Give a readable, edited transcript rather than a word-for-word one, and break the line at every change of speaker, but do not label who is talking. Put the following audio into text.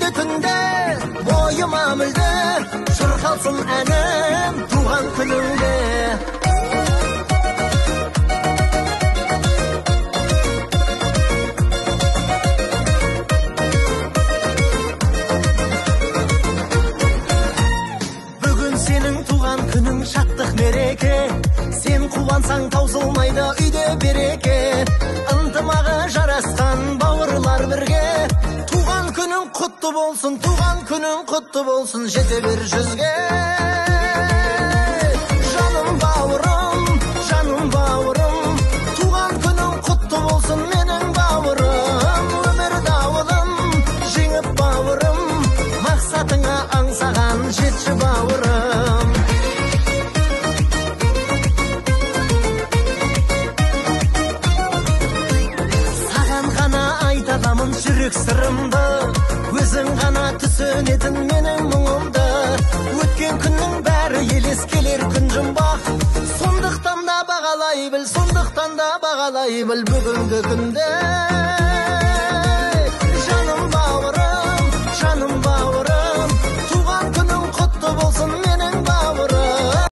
күнде түнде бойыма мөлдір шырқалсын әнім туған күніңде. Бүгін сенің туған күнің шаттық мереке, сен қуансаң таусылмайды үйде береке. Ынтымағы жарасқан бауырлар бірге, туған күнің құтты болсын, туған күнің құтты болсын, жете бер жүзге. Жаным бауырым, жаным бауырым, туған күнің құтты болсын менің бауырым. Өмір дауылын жеңіп бауырым, мақсатыңа аңсаған жетші бауырым. Саған ғана айталамын жүрек сырымды, өзің ғана түсінетін менің мұңымды. Өткен күннің бәрі елес, келер күн жұмбақ, сондықтан да бағалай біл, сондықтан да бағалай біл бүгінгі күнді.